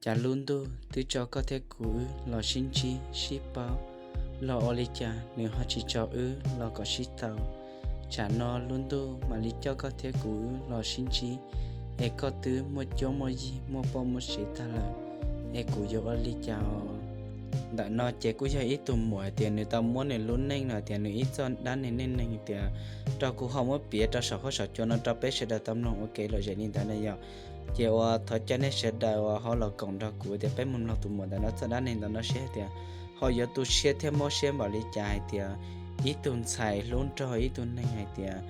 Cas lub ntuj twb tso koj thiab kuv wb los sib ntsib sib paub, los ua li cas nws ho tsis tso wb los kom sib tau? Tsam no lub ntuj mam li coj koj thiab kuv wb los sib ntsib, es koj twb muaj cuab muaj yig muaj poj muaj sev tag lawm, es kuv yuav ua li cas? Ntawm no ces kuj yog ib tug muam tias nws tau muab nws lub neej no tias nws ib txoj dab neeg neej neeg tias rau kuv ho muab piav rau saum huab saum cua no rau peb sawv daws tau mloog ua kev lom zem li ntawd na yom. Ces uas thov caw nej sawv daws uas ho los koom nrog kuv tias peb mus mloog tus muam ntawm no txoj dab neeg ntawm no seb hais tias ho yuav tu siab thiab mob siab npaum li cas hais tias ib tug ntxhais hlub nrog ib tug neeg hais tias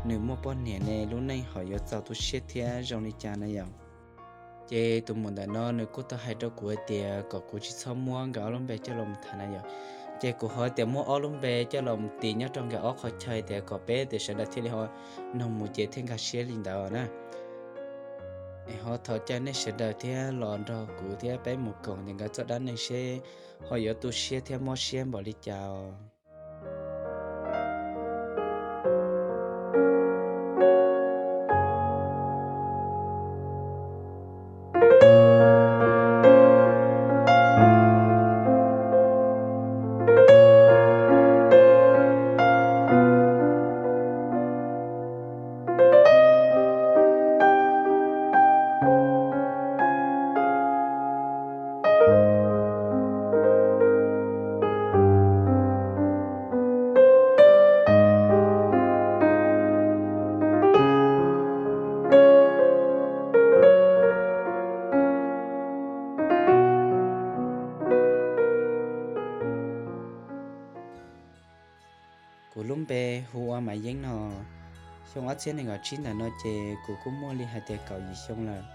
nws muaj poj niam ne lub neej ho yuav txaus tu siab thiab zoo li cas na yom. Ces tus muam ntawm no nws kuj tau hais rau kuv hais tias kom kuv tsis txhob muab nkawd ob lub npe coj los tham na yom. Ces kuv ho tias muab ob lub npe coj los tis nyob rau nkawd ob qhov chaw tias kom peb tias sawv daws thiaj li ho noog mus ces thiaj nkag siab li ntawd na. Es ho thov caw nej sawv daws thiab los nrog kuv thiab peb mus koom tias nkawd txoj dab neeg seb ho yuav tu siab thiab mob siab npaum li cas. Kuv lub npe hu ua Maiv Yeeb no. Xyoo ob txhiab nees nkaum tsib ntawm no ces kuv kuj muaj li hais tias kaum yim xyoo lawm.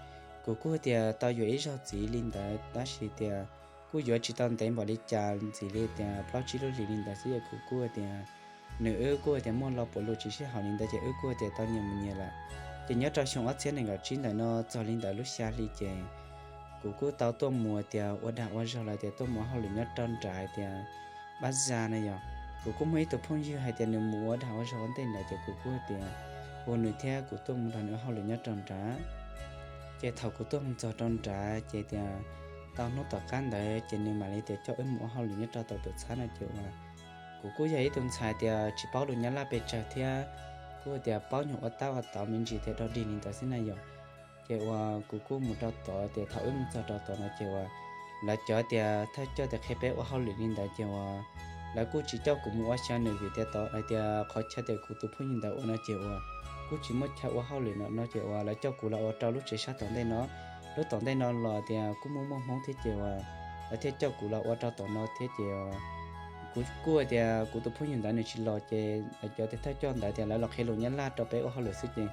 Kuv kuj tias tau yuav ib zaug txiv li ntawd tab sis tias kuj yuav tsis tau ntev npaum li cas ntxiv li tias plaub tsib lub hlis li ntawd xwb es kuv kuj tias nws wb kuj tias muaj lo puav lus tsis sib haum li ntawd ces wb kuj tias tau nyias mus nyias lawm. Ces nyob rau xyoo ob txhiab nees nkaum tsib ntawm no txog li ntawd lub xya hli ces kuv kuj tau tuaj mus tias ua dag ua zog los tias tuaj mus ua hauj lwm nyob rau nram hais tias Pab Zaj na yom. Kuv kuj muaj ib tug phooj ywg hais tias nws mus ua dag ua zog ua ntej ntawd ces kuv kuj tias hu nws thiab kuv tuaj mus nrog nws ua hauj lwm nyob rau nrad. Ces thaum kuv tuaj mus txog rau nrad ces tias tau hnub tom qab ntawd ces nws mam li tias coj wb mus ua hauj lwm nyob rau tom tuam txhab no ces uas kuv kuj yog ib tug ntxhais tias tsis paub lus Nyab Laj pes tsawg thiab kuj tias paub nyuag ua tab ua tauv me ntsis thiab dog dig li ntawd xwb na yom. Ces uas kuv kuj mus rau tod tias thaum wb mus txog rau tod no ces uas lawv cov tias thawj coj tias qhia peb ua hauj lwm li ntawd ces uas lawv kuj tsis coj kuv mus ua xyaw nws vim tias tod hais tias qhov chaw tias kuv tus phooj ywg ntawd ua no ces uas kuj tsis muaj chaw ua hauj lwm no no ces uas lawv coj kuv los ua rau lub tsev sab tom ntej no. Lub tom ntej no los tias kuj muaj muaj Hmoob thiab ces uas lawv thiaj coj kuv los ua rau tom no thiab ces kuv kuj tias kuv tus phooj ywg ntawd nws tsis los ces lawv cov tias thawj coj ntawd tias lawv los qhia lus Nyab Laj rau peb ua hauj lwm xwb ces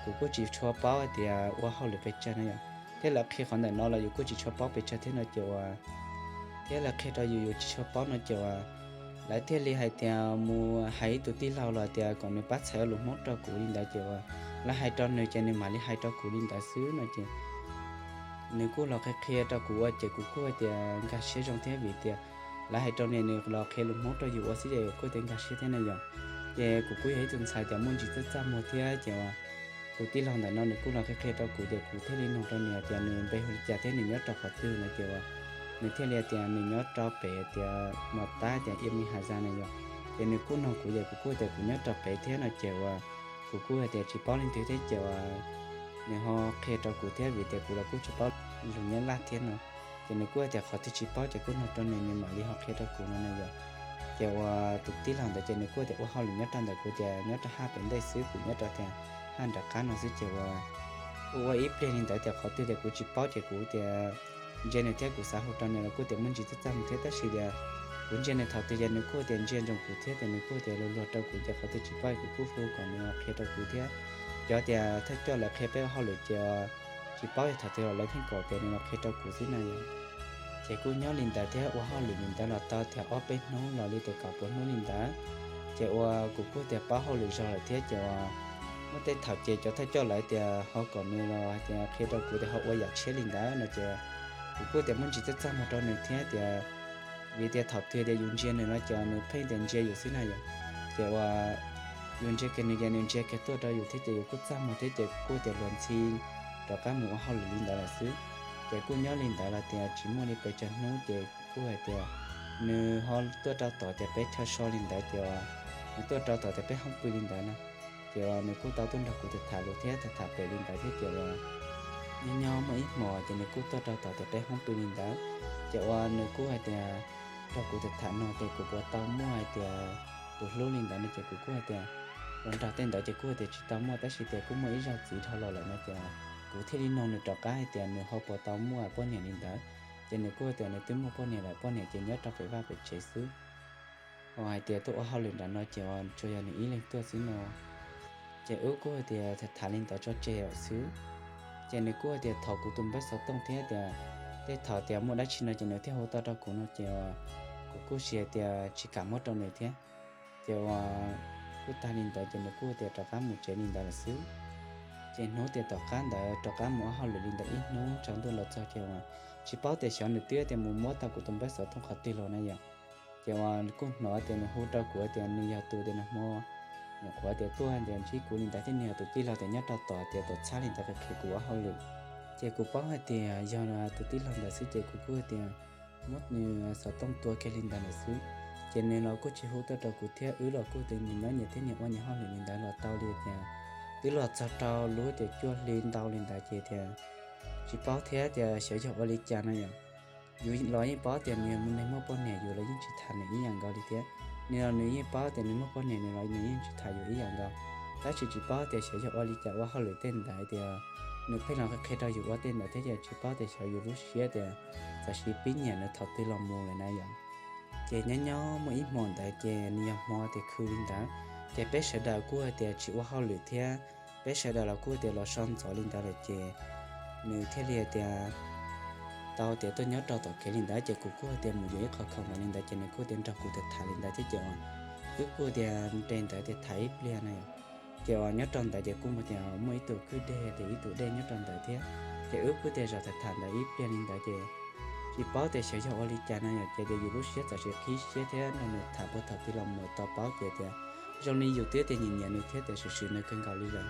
kuv kuj tsis tshua paub hais tias ua hauj lwm pes tsawg no yom. Thiab lawv qhia qhov ntawm no los yus kuj tsis tshua paub pes tsawg thiab no ces uas thiab lawv qhia rau yus yus tsis tshua paub no ces uas lawv thiaj li hais tias mus hais ib tug tij laug los tias kom nws pab txhais ua lus Hmoob rau kuv li ntawd ces uas lawv hais rau nws ces nws mam li hais rau kuv li ntawd xwb no ces nws kuj los qhia qhia rau kuv ua ces kuv kuj hais tias nkag siab zoo thiab vim tias lawv hais rau nws nws los qhia lus Hmoob rau yus ua xwb ces kuj tias nkag siab thiab na yom. Ces kuv kuj yog ib tug ntxhais tias muaj ntsis txaj txaj muag thiab ces uas tus tij laug ntawm no nws kuj los qhia qhia rau kuv ces kuv thiaj li nug rau nws tias nws npe hu li cas thiab nws nyob rau qhov twg no ces uas nws thiaj li tias nws nyob rau pem tias Mos Tab tias Ia Mi Has Zas na yom. Ces nws kuj nug kuv ces kuv kuj tias kuv nyob rau pem thiab no ces uas kuv kuj hais tias tsis paub leej twg thiab ces uas nws ho qhia rau kuv thiab vim tias kuv los kuj tsis paub lus Nyab Laj thiab no. Ces nws kuj tias qhov twg tsis paub ces kuj nug rau nws nws mam li ho qhia rau kuv no na yom. Ces uas tus tij laug ntawd ces nws kuj tias ua hauj lwm nyob rau ntawm kuv tias nyob rau haj pem ntej xwb kuv nyob rau tias haj nram qab no xwb ces uas ua ua ib pliag li ntawd tias qhov twg tias kuv tsis paub ces kuv tias ntsia nws thiab kuv xav hu rau nws los kuj tias muaj ntsis txaj txaj muag thiab tab sis tias kuv ntsia nws thaum twg ces nws kuj tias ntsia ntsoov kuv thiab tias nws kuj tias luag luag rau kuv ces qhov twg tsis paub kuv kuj hu kom nws los qhia rau kuv thiab. Cov tias thawj coj lawv qhia peb ua hauj lwm ces tsis paub thaum twg los lawv pheej kom tias nws los qhia rau kuv xwb na yom. Ces kuj nyob li ntawd thiab ua hauj lwm li ntawd los tau tias ob peb hnub los li tias kaum pua hnub li ntawd. Ces uas kuv kuj tias paub hauj lwm zog lawm thiab ces uas muaj tej thaum ces cov thawj coj lawv tias ho kom nws los hais tias qhia rau kuv tias ho ua yam tshiab li ntawd no ces kuv kuj tias muaj ntsis txaj txaj muag rau nws thiab tias vim tias thaum twg tias yus ntsia nws no ces nws pheej tias ntsia yus xwb na yom. Ces uas yus ntsia kiag nws ces nws ntsia kiag tuaj rau yus thiab ces yus kuj txaj muag thiab ces kuv kuj tias luag ntxhi rov qab mus ua hauj lwm li ntawd lawm xwb. Ces kuj nyob li ntawd los tias tsis muaj li pes tsawg hnub ces kuj hais tias nws ho tuaj rau tom tias peb chaw so li ntawd ces nws tuaj rau tom tias peb hoob pw li ntawd na. Ces uas nws kuj tau tuaj nrog kuv tham tham lus thiab tham tham pem li ntawd thiab ces uas nyob nyob muaj ib hmos ces nws kuj tuaj rau tom tias peb hoob pw li ntawd. Ces uas nws kuj hais tias nrog kuv tham tham no ces kuv puas tau muaj hais tias tus hlub li ntawd no ces kuv kuj hais tias los nrog tej ntawd ces kuj hais tias tsis tau muaj tab sis tias kuj muaj ib zaug txiv dhau los lawm no ces kuv thiaj li nug nws rov qab hais tias nws ho puas tau muaj poj niam li ntawd. Ces nws kuj hais tias nws twb muaj poj niam lawm, poj niam ces nyob rau pem vaj pem tsev xwb. Ho hais tias tuaj ua hauj lwm nram no ces uas tsuas yog nws ib leeg tuaj xwb no. Ces wb kuj hais tias tham tham li ntawd tso tseg lawm xwb. Ces nws kuj hais tias thov kuv tus npawb xov tooj thiab tias tej thaum tias muaj dab tsi no ces nws thiaj hu tau rau kuv no ces kuv kuj hais tias tsis kam muab rau nws thiab. Ces uas kuj tag li ntawd ces nws kuj tias rov qab mus tsev li ntawd lawm xwb. Ces hnub tias tom qab ntawd rov qab mus ua hauj lwm li ntawd ib hnub tsaus ntuj los txog ces uas tsis paub tias xyov nws twb tias mus muab tau kuv tus npawb xov tooj qhov twg los na yom. Ces uas kuj hnov tias nws hu rau kuv tias nws yog tus tias nag hmo nyuam qhuav tias tuaj tias ntsib kuv li ntawd thiab nws yog tus tij laug tias nyob rau tom tias tom txhab li ntawd qhia kuv ua hauj lwm. Ces kuv paub hais tias yog tus tij laug ntawd xwb ces kuv kuj tias muab nws xov tooj tua kiag li ntawd lawm xwb. Ces nws los kuj tsis hu tuaj rau kuv thiab wb los kuj tias nyias nyob nyias thiab nyias ua nyias hauj lwm li ntawd los tau li tias twb los txog rau lub tias cuaj hli ntau li ntawd ces tias tsis paub thiab tias xyov yog ua li cas no yom. Yus los yeej paub tias nws yog neeg muaj poj niam, yus los yeej tsis tham nws ib yam nkaus li thiab. Nws los nws yeej paub tias nws muaj poj niam, nws los nws yeej tsis tham yus ib yam nkaus. Tab sis tsis paub tias xyov yog ua li cas ua hauj lwm tej ntawd tias nws pheej los qhia rau yus ua tej ntawd thiab ces tsis paub tias xyov yus lub siab tias txawm sis pib nyiam nws thaum twg los mus lawm na yom. Ces nyob nyob muaj ib hmo ntawd ces nws yog hmo tias khw li ntawd, ces peb sawv daws kuj hais tias tsis ua hauj lwm thiab, peb sawv daws los kuj tias los so ntxov li ntawd lawm ces nws thiaj li hais tias tau tias tuaj nyob rau tom kev li ntawd ces kuv kuj tias mus yuav ib qho khoom ntawd li ntawd ces nws kuj tias nrog kuv tham tham li ntawd thiab ces uas wb kuj tias nres ntawd tias tham ib pliag na. Ces uas nyob rau ntawd ces kuj mus tias muaj ib tug kwj deg tias ib tug dej nyob rau ntawd thiab, ces wb kuj tias zaum tham tham ntawd ib pliag li ntawd ces tsis paub tias xyov yog ua li cas no yom, ces tias yus lub siab txawm sis qhib siab thiab nrog nws tham puag thaum twg los mus tau paub ces tias zoo li yus twb tias nyiam nyiam nws thiab tias swm swm nws kawg nkaus li lawm.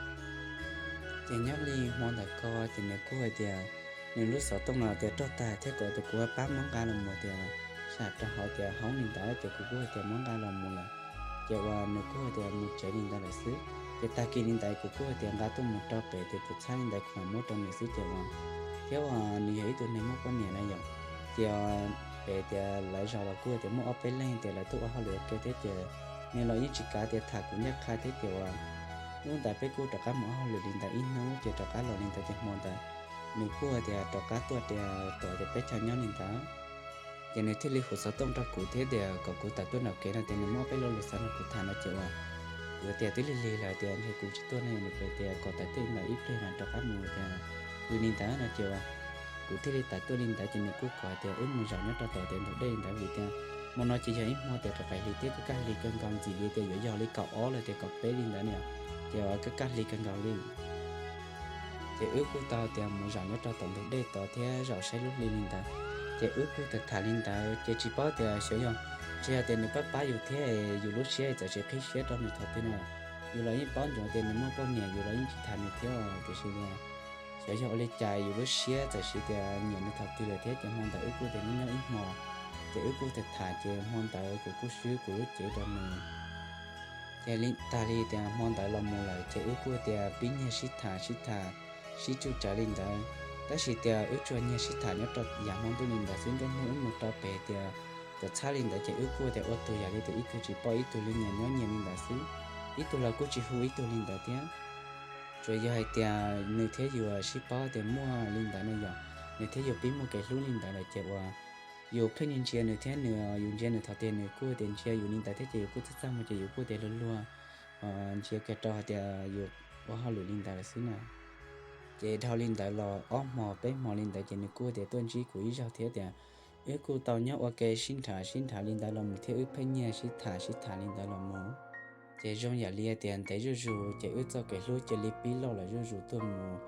Ces nyob li hmo ntawd ko ces nws kuj hais tias nws lub xov tooj no tias roj tag thiab kom tias kuv pab muab nqa los mus tias sam rau hauv tias hoob li ntawd ces kuv kuj hais tias muab nqa los mus lawm. Ces uas nws kuj hais tias mus tsev li ntawd lawm xwb. Ces tag kis li ntawd kuv kuj hais tias nqa tuaj mus rau pem tias tus txhab li ntawd kuv mam muab rau nws xwb ces uas thiab uas nws yog ib tug neeg muaj poj niam na yom. Ces pem tias lawv zos los kuj tias muaj ob peb leeg tias lawv tuaj ua hauj lwm ua ke thiab ces nws los yeej tsis kav tias tham kuv ncaj qha thiab ces uas hnub ntawd peb kuj rov qab mus ua hauj lwm li ntawd ib hnub ces rov qab los li ntawd ces hmo ntawd nws kuj tias rov qab tuaj tias tom tias peb chaw nyob li ntawd. Ces nws thiaj li hu xov tooj rau kuv thiab tias kom kuv tawm tuaj nram kev no tias nws muaj peb lo lus xav nrog kuv tham no ces uas kuv tias twb lig lig lawm tias ntshe kuv tsis tuaj ne, nws tias kom tawm tuaj li ntawd ib pliag no rov qab mus tias li ntawd no ces uas kuv thiaj li tawm tuaj li ntawd ces nws kuj kom tias wb mus zaum nyob rau tom tias ntug dej li ntawd vim tias hmo no ces yog ib hmo tias kaj kaj hli thiab kaj kaj hli kawg nkaus ntxim li tias yuav yog li kaum ob los tias kaum peb li ntawd na, ces uas kaj kaj hli kawg nkaus li. Ces wb kuj tau tias mus zaum nyob rau tom ntug dej tod thiab zaum saib lub hli li ntawd. Ces wb kuj tham tham li ntawd ces tsis paub tias xyov yog ntshe tias nws pab pab yus thiab yus lub siab txawm sis qhib siab rau nws thaum twg no. Yus los yeej paub ntsoov tias nws muaj poj niam, yus los yeej tsis tham nws thiab tiam sis xyov yog ua li cas yus lub siab txawm sis tias nyiam nws thaum twg lawm thiab ces hmo ntawd wb kuj tias nyob nyob ib hmo ces wb kuj tham tham ces hmo ntawd kuv kuj swb kuv lub cev rau nws. Ces li tag li tias hmo ntawd los mus lawm ces wb kuj tias pib nyiag sib tham sib tham sib tsuj tsawv li ntawd. Tab sis tias wb tsuas nyiag sib tham nyob rau yav hmo ntuj li ntawd xwb, nruab hnub wb mus rau pem tias tuam txhab li ntawd ces wb kuj tias ua tug yam li tias ib tug tsis paub ib tug li, nyias nyob nyias li ntawd xwb, ib tug los kuj tsis hu ib tug li ntawd thiab. Tsuas yog hais tias nws thiab yus sib paub tias muaj li ntawd no yom, nws thiab yus pib muaj kev hlub li ntawd lawm ces uas yus pheej ntsia nws thiab nws, yus ntsia nws thaum tias nws kuj tias ntsia yus li ntawd thiab ces yus kuj txaj txaj muag ces yus kuj tias luag luag ntsia kiag rau hais tias yus ua hauj lwm li ntawd lawm xwb na. Ces dhau li ntawd los ob hmo peb hmo li ntawd ces nws kuj tias tuaj ntsib kuv ib zaug thiab tias wb kuj tau nyob ua ke sib nrhav sib nrhav li ntawd los mus thiab wb pheej nyiag sib tham sib tham li ntawd los mus. Ces zoo yam li tias ntev zuj zus ces wb txoj kev hlub cia li pib loj lawm zuj zus tuaj mus.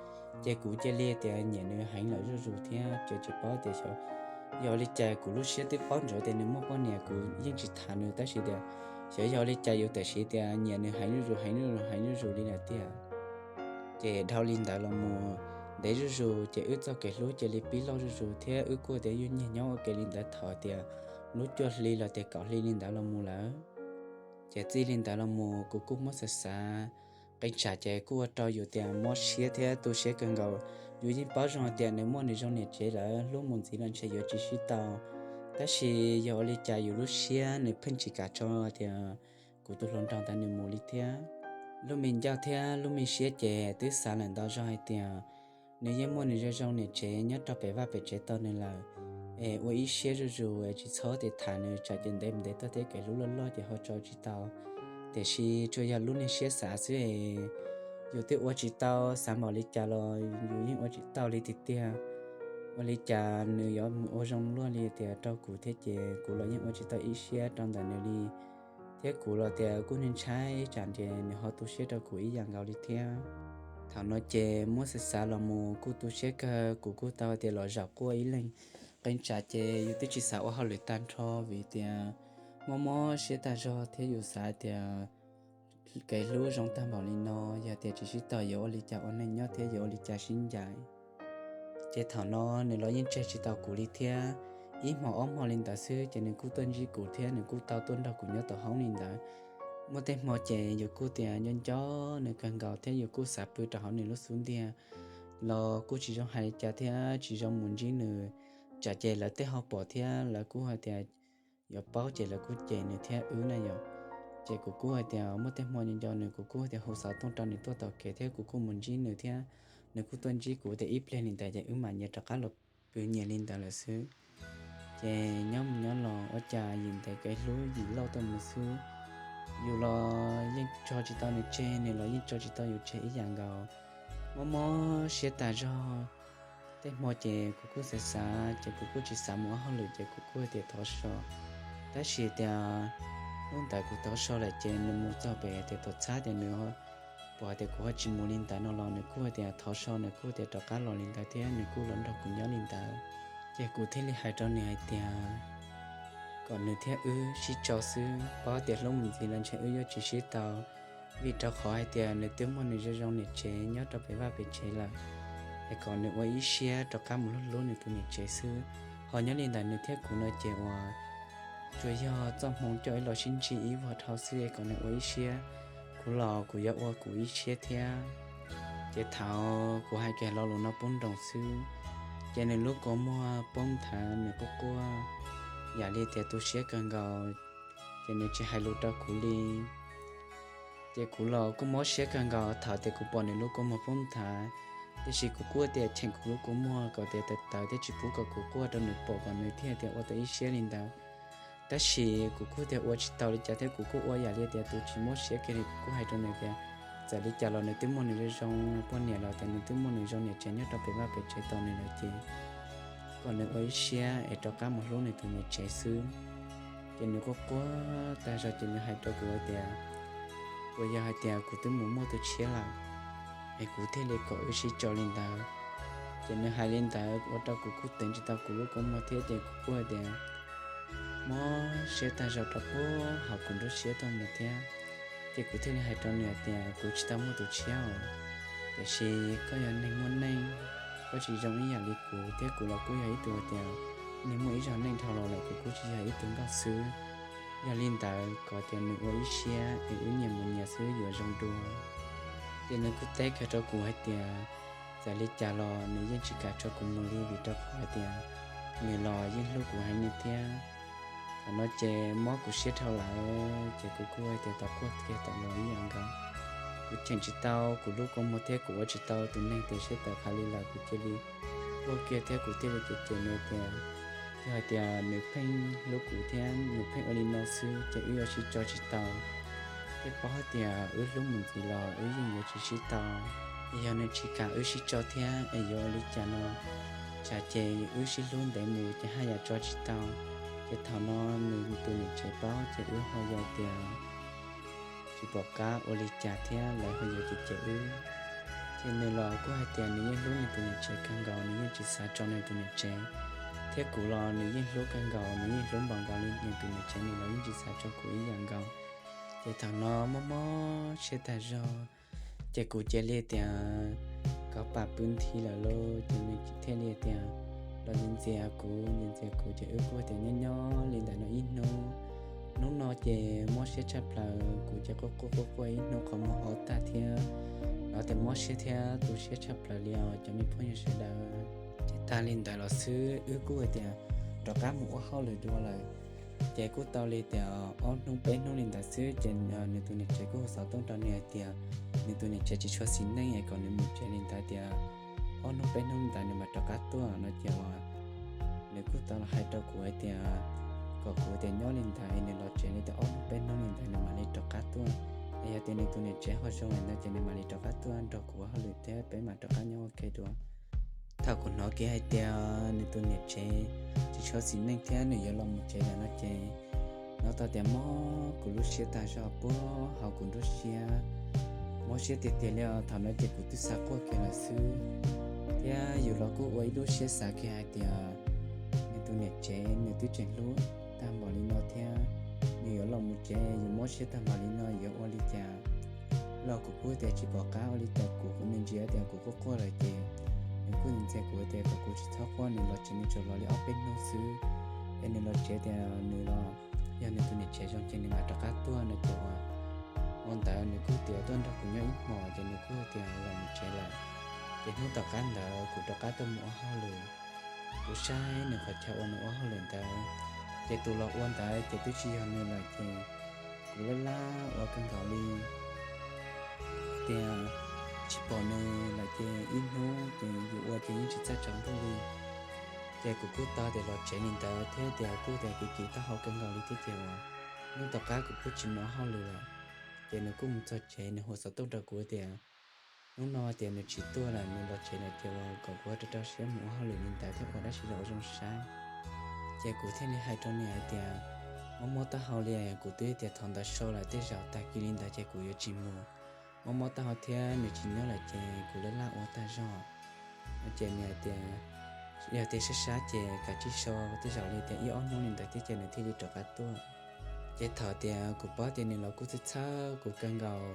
Ces kuv cia li tias nyiam nws heev lawm zuj zus thiab ces tsis paub tias xyov yog li cas kuv lub siab twb paub ntsoov tias nws muaj poj niam kuv yeej tsis tham nws tab sis tias xyov yog li cas yus tam sim tias nyiam nws heev zuj zus heev zuj zus heev zuj zus li lawm tiag. Ces dhau li ntawd los mus ntev zuj zus, ces wb txoj kev hlub cia li pib loj zuj zus thiab wb kuj tias yeej nyiag nyob ua ke li ntawd thaum tias lub cuaj hli los tias kaum hli li ntawd los mus lawm. Ces txij li ntawd los mus kuv kuj muab xav xav, qee tsam ces kuj ua rau yus tias mob siab thiab tu siab kawg nkaus. Yus yeej paub zoo tias nws muaj nws zoo niam tsev lawm, hlub mus ntxiv los ntshe yuav tsis sib tau. Tab sis yog ua li cas yus lub siab nws pheej tsis kam tso tias kuv tus hluas nraug ntawd nws mus li thiab. Lub me ncauj thiab lub me siab ces twb xav lawm ntau zog hais tias nws yeej muaj nws zoo zoo niam tsev nyob rau pem vaj pem tsev tau nws lawm, es ua ib siab zuj zus es tsis txhob tias tham nws, tsam ces ntev ntev tuaj thiab kev hlub loj loj ces ho tso tsis tau. Tiam sis tsuas yog lub niag siab xav xwb es yus twb ua tsis tau, xav npaum li cas los yus yeej ua tsis tau li tiag tiag. Ua li cas nws yuav mus ua zoo luaj li tias rau kuv thiab ces kuv los yeej ua tsis tau ib siab rau ntawm nws li. Thiab kuv los tias kuj ntshai tsam ces nws ho tu siab rau kuv ib yam nkaus li thiab. Thaum no ces muab xav xav los mus kuj tu siab kawg, kuv kuj tau tias los zaum quaj ib leeg. Qee tsam ces yus twb tsis xav ua hauj lwm tag nrho vim tias mob mob siab tag zog thiab yus xav tias kev hlub zoo tag npaum li no, yog tias tsis sib tau yuav ua li cas ua neej nyob thiab yuav ua li cas sib ncaim. Ces thaum no nws los yeej tseg tsis tau kuv li thiab. Ib hmo ob hmo li ntawd xwb ces nws kuj tuaj ntsib kuv thiab nws kuj tau tuaj nrog kuv nyob tom hoob li ntawd. Muaj tej hmo ces yus kuj tias nco nco nws kawg nkaus thiab yus kuj xav pw rau hauv nws lub xub ntiag los kuj tsis zoo hais li cas thiab tsis zoo mus ntsib nws, tsam ces lawv tej ho pom thiab lawv kuj hais tias yuav paub ces lawv kuj cem nws thiab wb na yom. Ces kuv kuj hais tias muaj tej hmo nco nco nws kuv kuj hais tias hu xov tooj rau nws tuaj tom kev thiab kuv kuj mus ntsib nws thiab nws kuj tuaj ntsib kuv tias ib pliag li ntawd ces wb mam nyias rov qab los pw nyias li ntawd lawm xwb. Ces nyob mus nyob los ua cas yim ntev kev hlub yim loj tuaj mus xwb, yus los yeej tso tsis tau nws tseg, nws los yeej tso tsis tau yus tseg ib yam nkaus. Mob mob siab tag zog. Tej hmo ces kuv kuj xav xav ces kuv kuj tsis xav mus ua hauj lwm ces kuv kuj hais tias thov so. Tab sis tias hnub ntawd kuv thov so lawm ces nws mus txog pem tias tuam txhab tias nws pom tias kuv ho tsis mus li ntawd no los nws kuj hais tias thov so, nws kuj tias rov qab los li ntawd thiab nws kuj los nrog kuv nyob li ntawd. Ces kuv thiaj li hais rau nws hais tias kom nws thiab wb sib tso xwb, paub tias hlub mus ntxiv los ntshe wb yuav tsis sib tau, vim rau qhov hais tias nws twb muaj nws zoo zoo niam tsev nyob rau pem vaj pem tsev lawm, es kom nws ua ib siab rov qab mus hlub hlub nws tus niam tsev xwb. Ho nyob li ntawd nws thiab kuv no ces uas tsuas yog txoj hmoo coj ib los sib ntsib ib vuag dhau xwb es kom nws ua ib siab, kuv los kuv yuav ua kuv ib siab thiab. Ces thaum kuv hais kiag lo lus no poob nroos xwb, ces nws lub kua muag poob nthav nws quaj quaj yam li tias tu siab kawg nkaus, ces nws tsis hais lus rau kuv li. Ces kuv los kuj mob siab kawg nkaus thaum tias kuv pom nws lub kua muag poob nthav, tiam sis kuv kuj tias cheem kuv lub kua muag kom tias tawv tawv thiab tsis pub kom kuv quaj rau nws pom kom nws thiaj tias ua tau ib siab li ntawd. Tab sis kuv kuj tias ua tsis tau li cas thiab kuv kuj ua yam li tias tus tsis mob siab kiag li, kuv kuj hais rau nws tias txawm li cas los nws twb muaj nws zoo zoo poj niam los tias nws twb muaj nws zoo niam tsev nyob rau pem vaj pem tsev tos nws lawm ces kom nws ua ib siab es rov qab mus hlub nws tus niam tsev xwb. Ces nws quaj quaj tag zog ces nws hais rau kuv hais tias, puas yog hais tias kuv twb mus muaj tus tshiab lawm es kuv thiaj li kom wb sib tso li ntawd? Ces nws hais li ntawd ua rau kuv kuj teev tsis tau kuv lub kua muag thiab ces kuv kuj hais tias mob siab tag zog rau puag hauv kuv nruab siab tuaj mus thiab. Ces kuv thiaj li hais rau nws hais tias kuv tsis tau muaj tus tshiab os, tiam sis koj yog neeg muaj neej, koj tsis zoo ib yam li kuv thiab kuv los kuj yog ib tug tias neeg muaj ib zaug neej dhau los lawm, kuv kuj tsis yog ib tug nkauj xwb. Yog li ntawd kom tias nws ua ib siab es wb nyias mus nyias xwb yuav zoo dua. Ces nws kuj teb kiag rau kuv hais tias txawm li cas los nws yeej tsis kam tso kuv mus li vim rau qhov hais tias nws los yeej hlub kuv heev li thiab. Thaum no ces mob kuv siab dhau lawm ces kuv kuj hais tias tau quaj kiag tau los ib yam nkaus. Kuv cheem tsis tau kuv lub kua muag thiab kuv ua tsis tau tus neeg tias siab tawv qhav li lawm, kuv cia li quaj kiag thiab kuv thiaj li cem cem nws tias yog hais tias nws pheej hlub kuv thiab nws pheej ua li no xwb ces wb yuav sib tso tsis tau. Thiab paub hais tias wb hlub mus ntxiv los wb yeej yuav tsis sib tau. Es yog nws tsis kam wb sib tso thiab es yuav ua li cas no, tsam ces wb sib hlub ntev mus ces haj yam tso tsis tau. Ces thaum no nws tus niam tsev paub ces wb ho yog tias tsis pom qab ua li cas thiab lawv ho yuav cem cem wb. Ces nws los kuj hais tias nws yeej hlub nws tus niam tsev kawg nkaus, nws yeej tsis xav tso nws tus niam tsev. Thiab kuv los nws yeej hlub kawg nkaus, nws yeej hlub npaum nkaus li nws tus niam tsev, nws los yeej tsis xav tso kuv ib yam nkaus. Ces thaum no mob mob siab tag zog, ces kuv cia li tias kav pam pw nthi lawm lauj. Ces nws thiaj li tias los ntxias ntxias kuv, ntxias ntxias kuv ces wb kuj tias nyob nyob li ntawm no ib hnub. Hnub no ces mob siab tshaj plaws, kuv ces quaj quaj quaj quaj ib hnub qhov muag o tag thiab, los tias mob siab thiab tu siab tshaj plaws li os cov me phooj ywg sawv daws. Ces tag li ntawd los xwb wb kuj hais tias rov qab mus ua hauj lwm dua lawm. Ces kuj tau li tias ob hnub peb hnub li ntawd xwb ces nws tus niam tsev kuj hu xov tooj rau nws hais tias nws tus niam tsev tsis tshua xis neej es kom nws mus tsev li ntawd tias ob hnub peb hnub li ntawd nws mam rov qab tuaj no ces uas nws kuj tau los hais rau kuv hais tias kom kuv tias nyob li ntawd es nws los tsev li tias ob hnub peb hnub li ntawd nws mam li rov qab tuaj. Es yog tias nws tus niam tsev ho zoo li ntawd ces nws mam li rov qab tuaj nrog kuv ua hauj lwm thiab peb mam rov qab nyob ua ke dua. Thaum kuv hnov kiag hais tias nws tus niam tsev tsis tshua xis neej thiab nws yuav los mus tsev lawm no ces hnov tau tias mob kuv lub siab tag zog puag hauv kuv nruab siab, mob siab tiag tiag li os. Thaum no ces kuv twb xav quaj kiag lawm xwb, thiab yus los kuj ua ib lub siab xav kiag hais tias nws tus niam tsev nws twb tseem hlub tag npaum li no thiab, nws yuav los mus tsev yus mob siab tag npaum li no yuav ua li cas. Los kuv kuj tias tsis pom qab ua li cas, kuv kuv me ntsis tias kuv quaj quaj lawm ces nws kuj ntxias kuv tias kom kuv tsis txhob quaj, nws los tsev nws tsuas los li ob peb hnub xwb, es nws los tsev tias nws los yog nws tus niam tsev zoo ces nws mam rov qab tuaj no ces ua ntawd nws kuj tias tuaj nrog kuv nyob ib hmos ces nws kuj tias los mus tsev lawm. Ces hnub tom qab ntawd kuv rov qab tuaj mus ua hauj lwm, kuv saib nws qhov chaw uas nws ua hauj lwm ntawd, ces tus los ua ntawd ces twb tsis yog nws lawm ces kuv laj laj ua kawg nkaus li tias tsis pom nws lawm ces ib hnub ces yus ua ces yeej tsis txawj tsaus ntuj li. Ces kuv kuj tau tias los tsev li ntawd thiab tias kuj tias kev kev taub hau kawg nkaus li thiab ces uas hnub tom qab kuv kuj tsis mus ua hauj lwm lawm. Ces nws kuj mus txog tsev nws hu xov tooj rau kuv tias hnub no tias nws tsis tuaj lawm, nws los tsev lawm ces uas kom kuv rau rau siab mus ua hauj lwm li ntawd thiab ua dab tsi los ua zoo saib. Ces kuv thiaj li hais rau nws hais tias mob mob taub hau li, kuv twb tias thov ntawd so lawm tej zaum tag kis li ntawd ces kuv yuav tsis mus. Mob mob taub hau thiab nws tsis nyob lawm ces kuv laj laj ua tag zog. No ces nws hais tias yog tias sab sab ces kav tsij so tej zaum li tias ib ob hnub li ntawd thiab ces nws thiaj li rov qab tuaj. Ces thaum tias kuv paub tias nws los kuj txhawj txhawj kuv kawg nkaus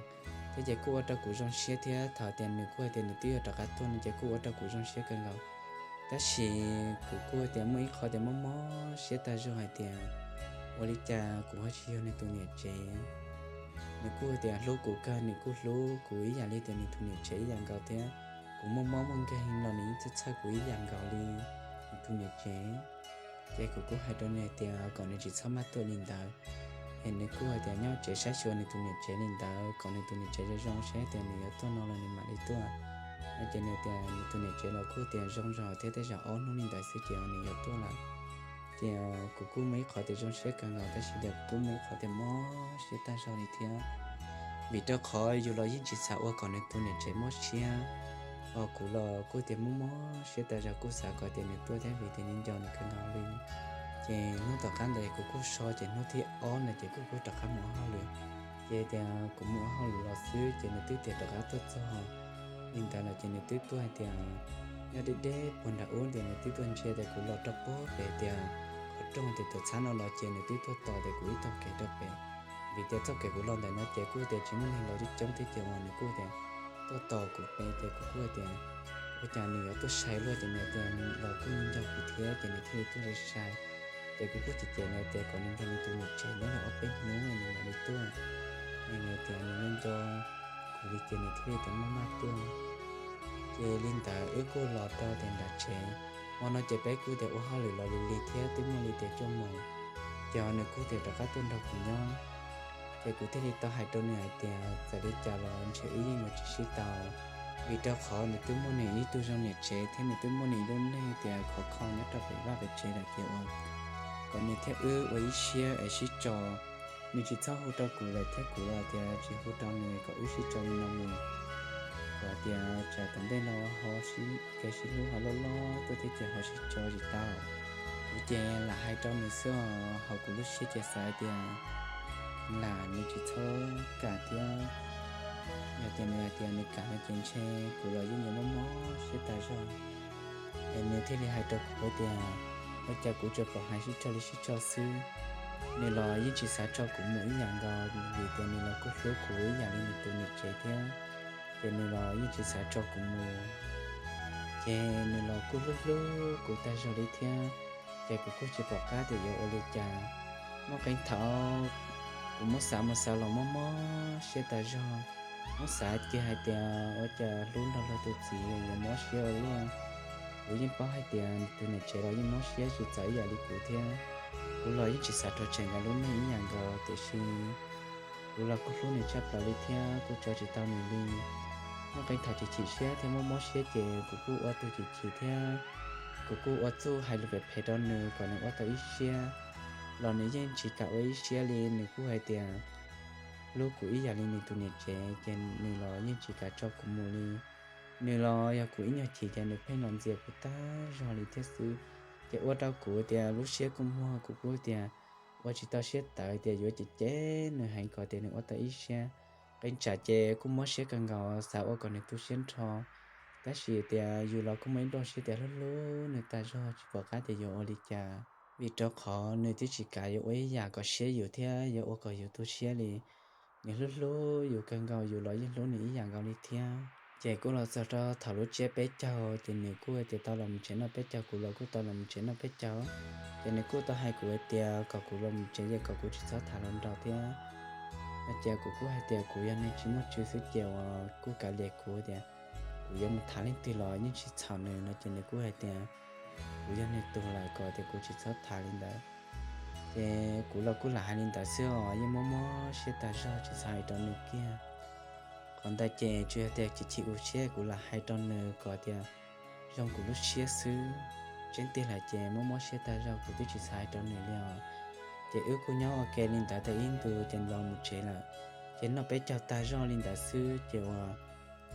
thiab ces kuj ua rau kuv zoo siab thiab thaum tias nws kuj hais tias nws twb yuav rov qab tuaj no ces kuj ua rau kuv zoo siab kawg nkaus. Tab sis kuv kuj tias muaj ib qhov tias mob mob siab tag zog hais tias ua li cas kuv ho tsis yog nws tus niam tsev. Nws kuj tias hlub kuv kawg, nws kuj hlub kuv ib yam li tias nws tus niam tsev ib yam nkaus thiab. Kuv muaj mob muaj nkeeg los nws yeej txhawj txhawj kuv ib yam nkaus li nws tus niam tsev. Ces kuv kuj hais rau nws tias kom nws tsis txhob maj tuaj li ntawd, es nws kuj hais tias nyob tsev saib xyuas nws tus niam tsev li ntawd kom nws tus niam tsev zoo zoo saib tias nws yuav tuaj no los nws mam li tuaj. No ces nws tias nws tus niam tsev los kuj tias zoo zog thiab tej zaum ob hnub li ntawd xwb ces nws yuav tuaj lawm. Ces kuv kuj muaj ib qhov tias zoo siab kawg nkaus tab sis tias kuv kuj muaj ib qhov tias mob siab tag zog li thiab, vim rau qhov yus los yeej tsis xav ua kom nws tus niam tsev mob siab. Hos kuv los kuj tias mob mob siab tag zog kuj xav kom tias nws tuaj thiab vim tias nws nco nws kawg nkaus li. Ces hnub tom qab ntawd kuv kuj so ces hnub thib ob ntawd ces kuv kuj rov qab mus ua hauj lwm. Ces tias kuv mus ua hauj lwm los xwb ces nws twb tias rov qab tuaj txog li ntawd lawm ces nws twb tuaj hais tias nyob deb deb puag nram ub tias nws twb tuaj ntsia tias kuv los rau puag pem tias qhov rooj tias tuam txhab no los ces nws twb tuaj tos tias kuv ib tog kev rau pem. Vim tias txoj kev kuv los ntawm no ces kuj tias tsis muaj neeg los coob coob thiab ces uas nws kuj tias tuaj tos kuv pem ces kuv kuj tias ua cas nws yuav tuaj sai luaj ces nws tias los kuj nco kuv thiab ces nws thiaj li tuaj sai sai. Ces kuv kuj cem cem nws tias kom nws nrog nws tus niam tsev nyob li ob peb hnub nws mam li tuaj. Nws tias nws nco nco kuv li ces nws thiaj li tias maj maj tuaj. Ces li ntawd wb kuj los rau tias nram tsev. Hmo no ces peb kuj tias ua hauj lwm los lig lig thiab twb muaj li tias cuaj moos, ces nws kuj tias rov qab tuaj nrog kuv nyob. Ces kuv thiaj li tau hais rau nws hais tias txawm li cas los ntshe wb yeej yuav tsis sib tau, vim rau qhov nws twb muaj nws ib tug zoo niam tsev thiab nws twb muaj nws ib lub neej tias khov kho nyob rau pem vaj pem tsev lawm ces uas kom nws thiab wb ua ib siab es sib tso. Nws tsis txhob hu rau kuv lawm thiab kuv los tias tsis hu rau nws kom wb sib tso li no mus, kom tias tsam tom ntej no ho sib kev sib hlub ho loj loj tuaj thiab ces ho sib tso tsis tau. Kuv ces lam hais rau nws xwb os, hauv kuv lub siab ces xav hais tias lam nws tsis txhob kam thiab. Yog tias nws hais tias nws kam no ces ntshe kuv los yeej yuav mob mob siab tas zog. Es nws thiaj li hais rau kuv tias ua cas kuv tsuas pom hais sib tso li sib tso xwb. Nws los yeej tsis xav tso kuv mus ib yam nkaus vim tias nws los kuj hlub kuv ib yam li nws tus niam tsev thiab. ces nws los yeej tsis xav tso kuv mus. Ces nws los kuj hlub hlub kuv tag zog li thiab, ces kuv kuj tsis pom qab tias yuav ua li cas. Muaj qee thaum kuv muab xav mus xav los mob mob siab tas zog, muab xav kiag hais tias ua cas hlub nrog luag tus txiv yuav mob siab ua luaj. Kuv yeej paub hais tias tus niam tsev los yeej mob siab tsis txawv ib yam li kuv thiab. Kuv los yeej tsis xav rhuav tshem nkawd lub neej ib yam nkaus, tiam sis kuv los kuj hlub nws tshaj plaws li thiab kuj tso tsis tau nws li. Muaj qee thaum chim chim siab thiab mob mob siab ces kuv kuj ua tus chim chim thiab kuv kuj ua txuj hais lus phem phem rau nws kom nws ua tau ib siab, los nws yeej tsis kam ua ib siab li. Nws kuj hais tias hlub kuv ib yam li nws tus niam tsev, ces nws los yeej tsis kam tso kuv mus li. Nws los yog kuv ib nyuag chim ces nws pheej los ntxias kuv tag zog li thiab xwb. Ces ua rau kuv tias lub siab kuj muag, kuv kuj tias ua tsis tau siab tawv tias yuav cem cem nws heev kom tias nws ua tau ib siab. Qee tsam ces kuj mob siab kawg nkaus xav ua kom nws tu siab nrho, tab sis tias yus los kuj muaj ib nplooj siab tias hlub hlub nws tag zog tsis pom qab tias yuav ua li cas, vim rau qhov nws twb tsis kam yuav ua ib yam kom siab yus thiab yuav ua kom yus tu siab li. Nws hlub hlub yus kawg nkaus, yus los yeej hlub nws ib yam nkaus li thiab. Ces kuj los txog rau thaum lub tsiab peb caug ces nws kuj tias tau los mus tsev noj peb caug, kuv los kuj tau los mus tsev noj peb caug. Ces nws kuj tau hais kuv hais tias kom kuv los mus tsev ces kom kuv tsis txhob tham hluas nraug thiab no. Ces kuv kuj hais tias kuv yog neeg tsis muaj tswv xwb ces uas kuj kav liam kuv tias kuv yuav mus tham leej twg los yeej tsis txhaum nws no. Ces nws kuj hais tias kuv yog nws tus lawm kom tias kuv tsis txhob tham li ntawd. Ces kuv los kuj lam hais li ntawd xwb os, yeej mob mob siab tag zog tsis xav hais rau nws kiag. Qhov ntawd ces tsuas yog tias chim chim ua siab kuv lam hais rau nws kom tias zoo kuv lub siab xwb. Tseeb tiag lawm ces mob mob siab tag zog kuv twb tsis xav hais rau nws li os. Ces wb kuj nyob ua ke li ntawd tau ib ntus ces los mus tsev lawm. Ces noj peb caug tag zog li ntawd xwb ces uas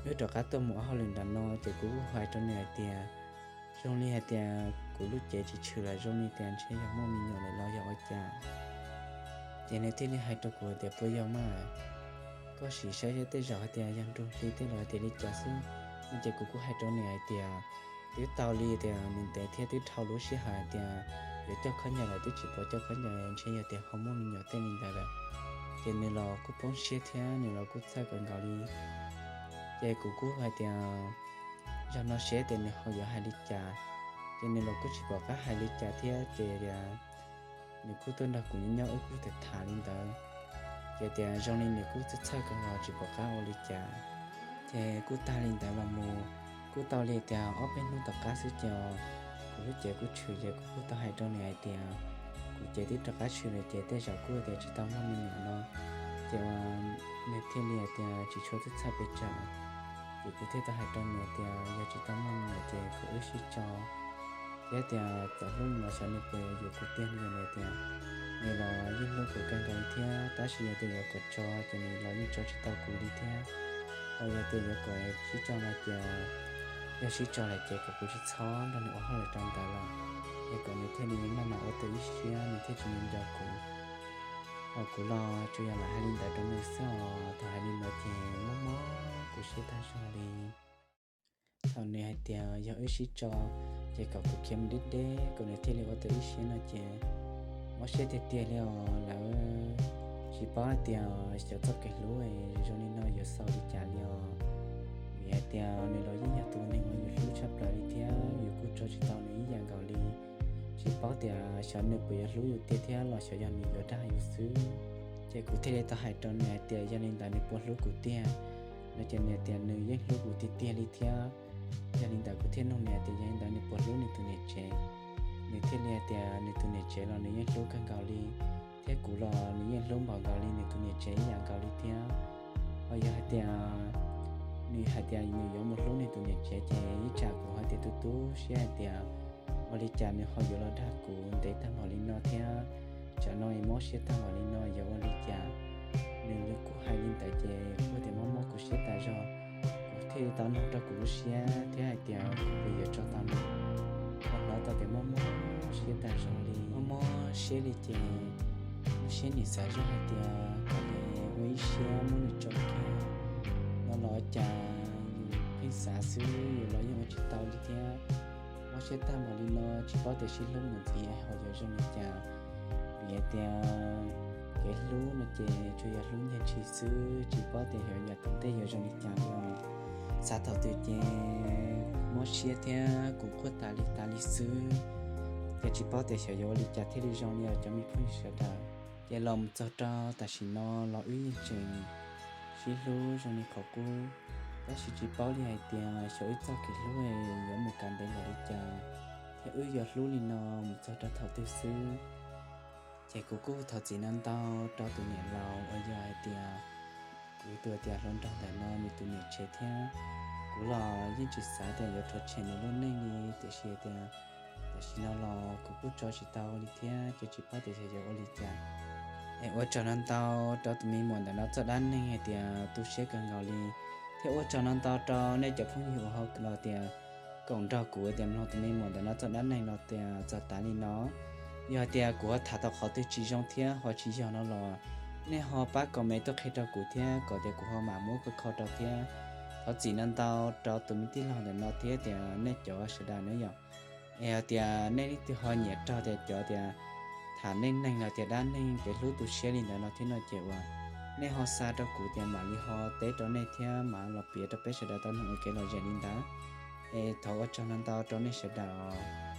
wb rov qab tuaj mus ua hauj lwm nram no ces kuv kuj hais rau nws hais tias zoo li hais tias kuv lub cev tsis tshwm lawm, zoo li tias ntshe yog muaj me nyuam lawm los yog ua cas. Ces nws thiaj li hais rau kuv tias puas yog mas, koj sim saib saib tej zaum hais tias yog nrug hli tej los hais tias li cas xwb no. Ces kuv kuj hais rau nws hais tias twb tau li tias nws ntev thiab twb dhau lub sij hawm hais tias yuav coj khaub ncaws lawm twb tsis pom coj khaub ncaws, ntshe yog tias ho muaj me nyuam tej li ntawd lawm. Ces nws los kuj poob siab thiab nws los kuj txhawj kawg nkaus li. Ces kuv kuj hais tias zaum no seb tias nws ho yuav hais li cas. Ces nws los kuj tsis pom qab hais li cas thiab ces nws kuj tuaj nrog kuv nyob nyob wb kuj tham tham li ntawd. Ces tias zoo li nws kuj txhawj txhawj kawg nkaus tsis pom qab ua li cas. Ces kuj tag li ntawd los mus, kuj tau li tias ob peb hnub tom qab xwb ces kuv lub cev kuj tshwm ces kuv kuj tau hais rau nws hais tias kuv cev twb rov qab tshwm lawm ces tej zaum kuj tias tsis tau muaj me nyuam no. Ces nws thiaj li hais tias tsis tshua txhawj txhawj pes tsawg. Ces kuv thiaj tau hais rau nws tias yog tsis tau muaj me nyuam ces kom wb sib tso, thiab tias txawm hlub mus los xyov nws puas yuav kuv tiag li. Nws tias nws los yeej hlub kuv kawg nkaus li thiab, tab sis yog tias yuav kom tso ces nws los yeej tso tsis tau kuv li thiab. Ho yog tias yuav kom sib tso no ces yog sib tso lawm ces kom kuv tsis txhob nrog nws ua hauj lwm rau ntawd lawm, es kom nws thiaj li maj mam ua tau ib siab nws thiaj tsis nco kuv. Ho kuv los tsuas yog lam hais li ntawd rau nws xwb os. Thaum hais li ntawd ces mob mob kuv siab tag zog li. Thaum nws hais tias yog wb sib tso ces kom kuv khiav mus deb deb kom nws thiaj li ua tau ib siab no ces mob siab tiag tiag li os. Lawv tsis paub hais tias xyov txoj kev hlub zoo li no yuav xaus li cas li os. Vim hais tias nws los yeej yog tus neeg uas yus hlub tshaj plaws li thiab yus kuj tso tsis tau nws ib yam nkaus li. Tsis paub tias xyov nws puas yuav hlub yus tiag thiab los xyov yog nws yuav dag yus xwb. Ces kuv thiaj li tau hais rau nws hais tias yog li ntawd nws puas hlub kuv tiag no. Ces nws hais tias nws yeej hlub kuv tiag tiag li thiab. Yog li ntawd kuv thiaj nug nws hais tias yog li ntawd nws puas hlub nws tus niam tsev. Nws thiaj li hais tias nws tus niam tsev los nws yeej hlub kawg nkaus li, thiab kuv los nws yeej hlub npaum nkaus li nws tus niam tsev ib yam nkaus li thiab. Ho yog hais tias nws hais tias nws yuav mus hlub nws tus niam tsev ces ib tsam kuv hais tias tu tu siab hais tias ua li cas nws ho yuav los dag kuv ntev tag npaum li no thiab, tsam no es mob siab tag npaum li no yuav ua li cas. Nws kuj hais li ntawd ces kuj tias mob mob kuv siab tas zog. Kuv thiaj li tau nug rau kuv lub siab thiab hais tias kuv puas yuav tso tau nws. Kuv hnov tau tias mob mob siab tas zog li, mob mob siab li ces lub siab nim xav zoj hais tias koj nim ua ib siab muab nws tso kiag no los cas yus pheej xav xwb yus los yeej ua tsis tau li thiab. Mob siab tag npaum li no tsis paub tias sib hlub mus ntxiv ho yuav zoo li cas. Vim hais tias Kev hlub no ces tsuas yog hlub nyiaj tshis xwb, tsis paub tias xyov yav tom ntej yuav zoo li cas li os. Xav thaum twg ces mob siab thiab kuv quaj tas li tas li xwb, ces tsis paub tias xyov yuav ua li cas thiaj li zoo li os cov me phooj ywg sawv daws. Ces los mus txog rau tam sim no los wb yeej tseem sib hlub zoo li qhov qub, tab sis tsis paub li hais tias xyov wb txoj kev hlub yuav mus kav ntev npaum li cas, thiab wb yuav hlub li no mus txog rau thaum twg xwb. Ces kuv kuj thov txim no ntau rau tus niam laus uas yog hais tias kuv tus tias hluas nraug ntawm no nws tus niam tsev thiab. Kuv los yeej tsis xav tias yuav rhuav tshem nws lub neej li, tiam sis tias tam sim no los kuv kuj tso tsis tau li thiab ces tsis paub tias xyov yuav ua li cas. Es ua tsaug no ntau rau tus me muam ntawm no txoj dab neeg hais tias tu siab kawg nkaus li, thiab ua tsaug no ntau rau nej cov phooj ywg uas ho los tias koom nrog kuv tias mloog tus me muam ntawm no txoj dab neeg no tias txog tav li no. Yog hais tias kuv ho tham tau qhov twg tsis zoo thiab ho tsis yog no los nej ho pab comment tuaj qhia rau kuv thiab kom tias kuv ho mam muab kho kho rau thiab. Thov txim no ntau rau tus me tij laug ntawm no thiab tias nej cov sawv daws na yom. Es hais tias nej leej twg ho nyiam raug tias cov tias tham neej neeg los tias dab neeg kev hlub tu siab li ntawd no thiab no ces uas nej ho xa rau kuv tias mam li ho teb rau nej thiab mam los piav rau peb sawv daws tau mloog ua kev lom zem li ntawd. Es thov ua tsaug no ntau rau nej sawv daws os.